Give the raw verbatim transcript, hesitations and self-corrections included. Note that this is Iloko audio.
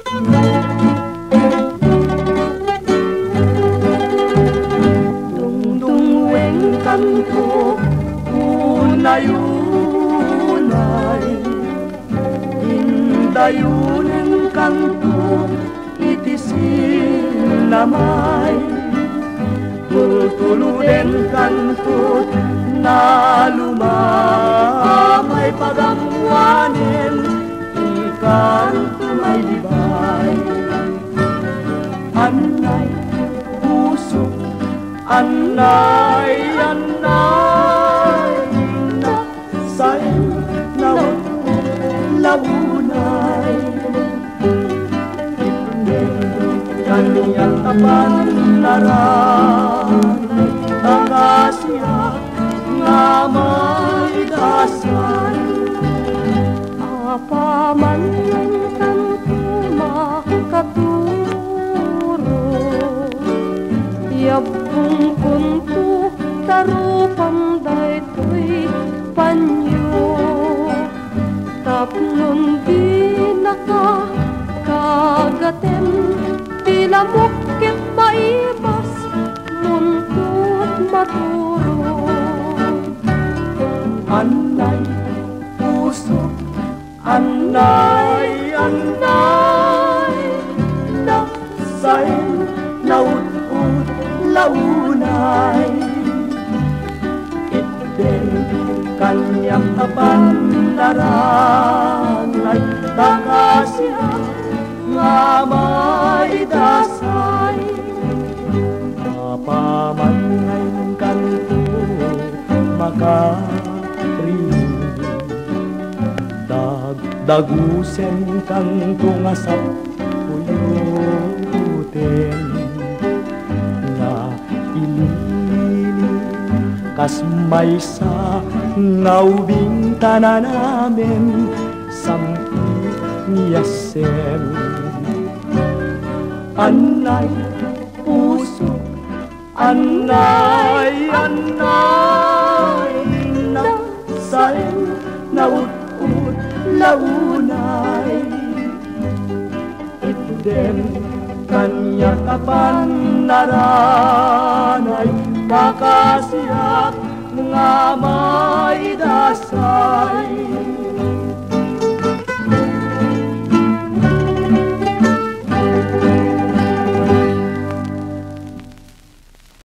Dungdungwengkanto unay-unay, indayonenkanto iti sinnamay. Tultulodenkanto naluma, pay pagammoanen, inkanto mailibay. Annay, puso, annay, annay, nasaen, naut-ut la unay. Kaniak a pannaraan, ta kasiak nga maidasay. Apaman, inkanto makaturo, yabbongkonto ta rupam daytoy panyo. Tapno dinaka kagatem, ti lamok ket maibas, muntot maturo. Annay, puso, annay, annay, nasaen, naut-ut la unay. Itden kaniak a pannaraan, ta kasiak nga maidasay. Apaman, inkanto makarinig, dagdagusenkanto nga sappuloten nga ilili, kas maysa nga ubing ta nanamen, sampi nga iyassem. Annay, puso, annay, annay, nasaen, naut-ut la unay. Itden kaniak a pannaraan, ta kasiak nga maidasay.